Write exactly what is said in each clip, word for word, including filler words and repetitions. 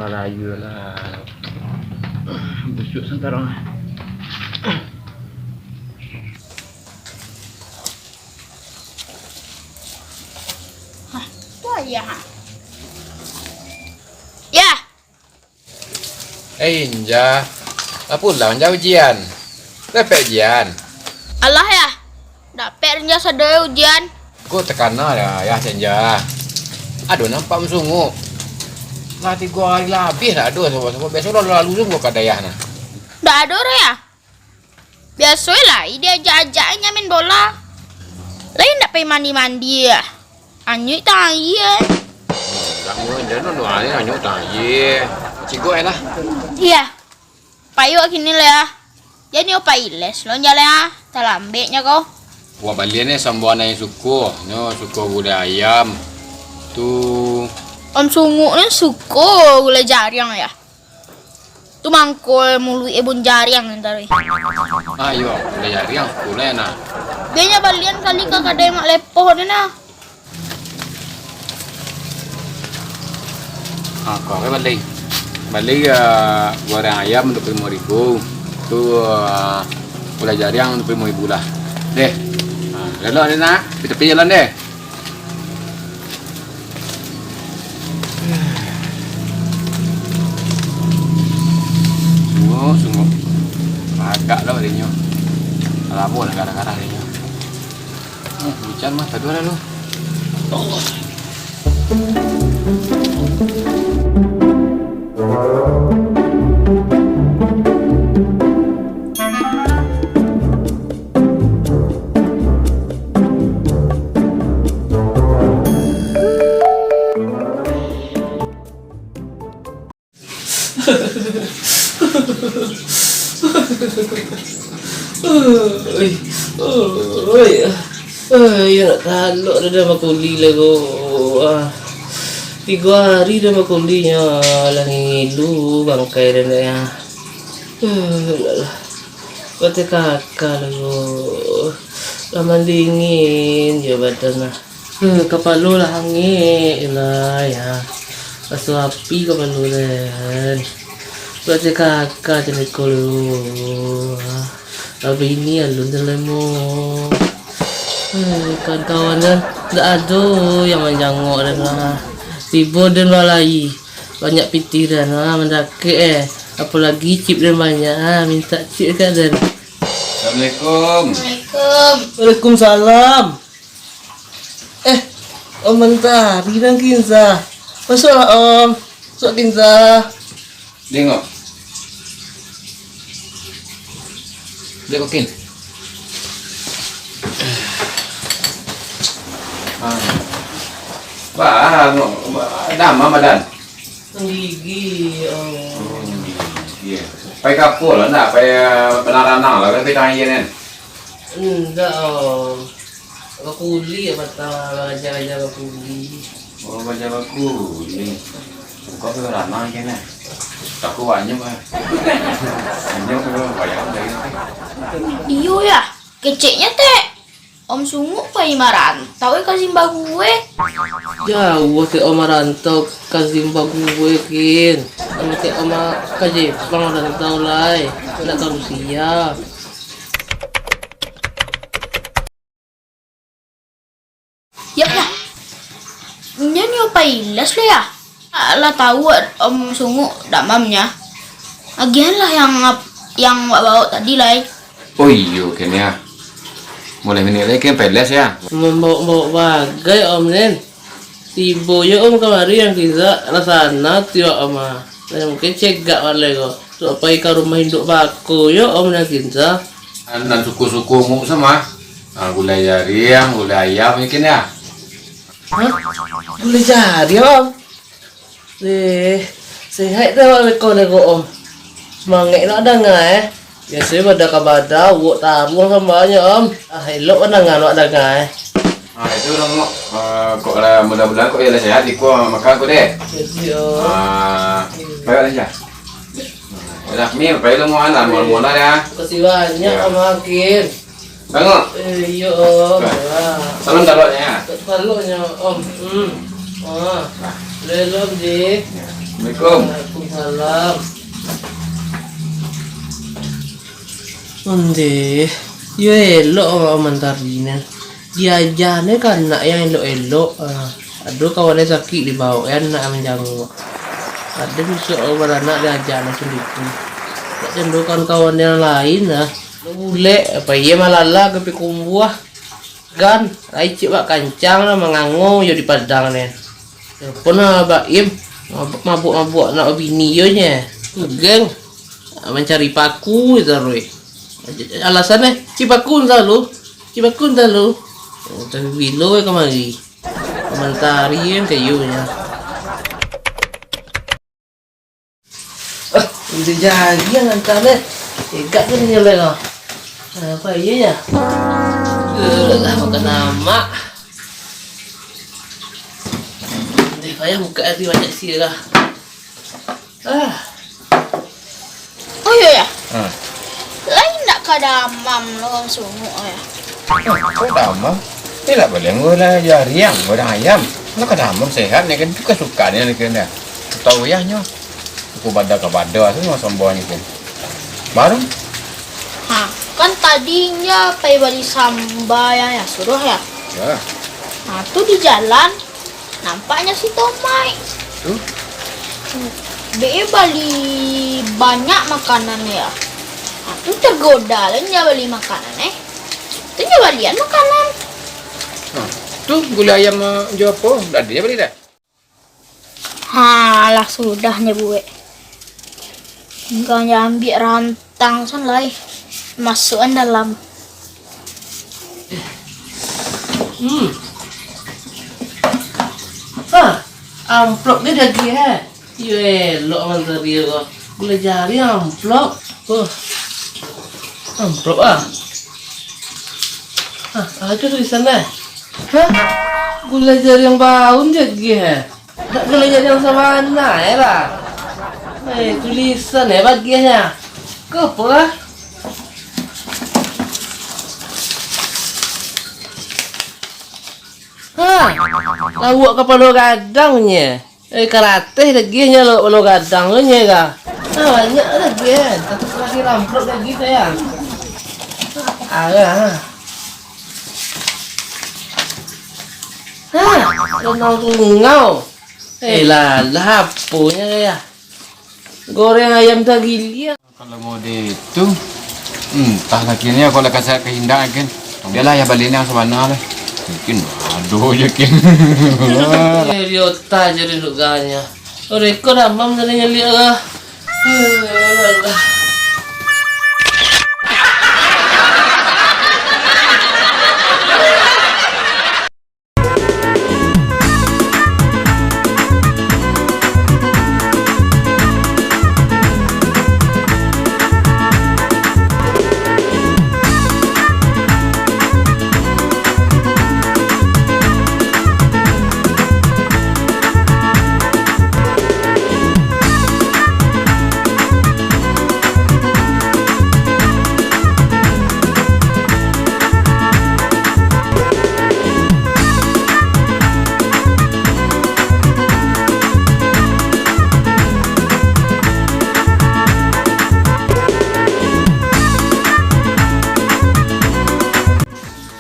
Alah, iyolah. Busuak santarang. Hah, tu ayah, ha? Yah! Eh, Inja. Lah pulang, Inja, ujian? Dapek ujian? Alah, Yah. Dapek, Inja, sado ujian. Kok takana, Yah, Inja? Ado nampak Om Sunguk? Lah tigo ari labiah ndak ado, sabab, sabab biaso lah lalu Sunguk ka dayah nah. Ndak ado doh, Yah. Biaso lai diajak-ajak inyo main bola. Lai ndak pai mandi-mandi, ah. Anyuik tang aia, eh. Dak mungkin, jan anu, anyuik tang aia. Cigok, eh, lah. Iya. Pai wak kini lah, ah. Jan nyo pai les lo, jan lah, ah. Talambek nyo ko. Wak balian, eh, sambuang nan suko. Nyo suko gulai ayam. Tu. Om Sunguk ni suko gulai jariang, ya. Tu mangko muluik e bun jariang ntar. Ah, iyo, udah jariang, sepuluh ya, nah. Dia nya balian kali ka kadai Mak Lepoh ni, nah. Ah, kau ke bali. Bali, ah, goreng ayam dua puluh lima ribu. Tu, ah, ulah jariang dua puluh lima ribu lah. Deh. Ah, lalu ada nak, tepi-tepi jalan deh. Sungguah, sungguah. Agak lah adinyo. Lamo lah garah-garah adinyo. Hmm, hujan mah, taduah lah lu. Allah. Oi, oi, oi, iyo nak talok dah, dah bakuli lah ko. Ah. Tigo ari dah bakuli nyo, lah ngilu bangkai dah ndak, ya. Eh, lah, lah. Batekaka lah ko. Lah mandingin jo badan lah. Eh, kapalo lah angek lah, ya. Raso api kapalo den. Batekaka macam iko lu. Abih ni alun den lemo. Eh, kawan-kawan den ndak ado yang manjangok den lah. Tibo den balai. Banyak pitih den, ha, mandakek, eh. Apolagi cip den banyak, ha, mintak cip ka den. Assalamualaikum. Waalaikumsalam. Eh, Om Mantari dan Kinza. Masuaklah, Om. Masuak, Kinza. Tengok. Dek Kokin. Ah. Bah, anu, bah, damam badan. Gigi, oh. Hmm, gigi. Pai ka apo lah, ndak? Pai, eh, banaranang lah, kan, pai tangan kan? Indak, oh. Bakuli, apa tak, baraja-raja bakuli. Oh, baraja bakuli. Bukan pai baranang kan, eh? Takut banyak, eh. Banyak, eh, bayar dari nanti. Iyo, ya. Keceknya, Tek. Om Sunguk pai marantau ka Zimbabwe. Jauah tek Om marantau ka Zimbabwe, Kin. Anu tek Om ka Jepang marantau lai, nak ka Rusia. Ya, ya. Inyo nio pai les lo ya. Lah tau Om Sunguk damamnya. Agihan lah yang ap-, yang wak baok tadi lai. Oh iyo, Ken, ya. Mulai minik lai, Ken, pai les, ya. Mambawok-bawok bagai, Om, nen. Tibo yo, Om, kamari yang Kinza, lah sana tiok, Om, ah. Lah mungkin cegak balai ko. Suak pai ka rumah induak bako yo, Om, nan Kinza. Nan suko-suko nguk sama. Ah, gulai jariang, gulai ayam mungkin, ya. Hah? Gulai jariang, Om? Eh, sehat tu awak beko lai ko, Om? Sumangek nak danga, eh? Biaso bada ka bada, uwok taruang sambanyo, Om. Ah, elok mandanga awak danga, eh? Ah, itu lah, Mak. Ah, kok lah mudah-mudahan kok iyo lah sehat, iko makan ko deh. Jadi, Om. Ah, baik lah, Syah. Lah, mi, pai lu, Muan, lah, mual-mual lah, ya. Makasih banyak, ya. Om Hakim. Banguk. Eh, iyo, Om. Nah. Ya. Salam taloknya, ya. Taloknya, Om. Hmm. Ah. Nah. Lelom, Ji. Ya. Assalamualaikum. Malam. Ondeh, yo elok awak mantari nan. Diaja ne ka anak yang elok-elok. Ah, ado kawan yang sakik dibaok, eh, anak manjanguak. Ado bisuak awak baranak diaja ne sandiri. Tak cando kawan-kawan yang lain, ah. Bulek, apa iya malala ka pikumbuah. Gan, licik bak kancang lah mangango jo di Padang ni. Telepon lah Baim, mabuk-mabuk nak babini yo nye. Geng, mancari paku taruih. Alasan eh, ci paku entah lu, ci paku entah lu. Oh, tapi bilo eh kamari. Mantari kan kayu nya. Ah, udah jadi yang hantar deh. Tegak ke ni nyeleng ah. Apa iya ya? Eh, lah makan amak. Deh, payah buka hati banyak sih lah. Ah. Oh iya ya. Hmm. Lain nak kada amam lo sungguh ya. Kok damam? Tidak boleh, anggo lah jariang, godang ayam. Lah ka damam sehat ni kan, suka-suka ni kan dah. Tahu ya nyo. Aku bada ka bada tu mah sombong ni kan. Baru? Ha, kan tadi nya pai bali samba yang ya suruh ya. Ya. Ha, tu di jalan nampaknya si Tomai. Tu? Be bali banyak makanan ya. Ha, tu tergoda lah nya bali makanan eh. Tu nya balian makanan. Nah, tu gulai ayam eh, jo apo? Dah dia bali dah. Ha, lah sudah nya buek. Tinggal nya ambiak rantang san lai. Masuakan dalam. Hmm. Ha, amplop ni daging eh. Iyo elok mantari ko. Gulai jari amplop. Oh. Amplop ah. Ah, ada tulisan eh. Hah? Gulai jari yang baun jadi eh. Nak gulai jari yang sabana eh lah. Eh, tulisan eh bagiannya. Ke apa lah? Ha, lawak kapalo gadang nye. Eh, karateh lagi nyo lo, lo gadang tu nye ka. Ha, banyak lagi kan. Tapi terakhir amplop lagi tu ya. Arah. Ha, renang tungau. Eh, lah, lah, aponyo ya. Goreng ayam tagiliang. Kalau mode itu, entahlah kini, kalau kasar kehendak kan. Biarlah ya balian yang sabana lah. Mungkin aduh je kan. Eh, riota je rindu ganya. Reko damam dari nyeliak lah. Eh, alah.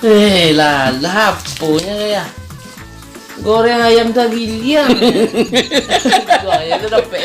Eh, lah, lah, aponyo ya? Goreng ayam tagiliang. Goreng tu dapek.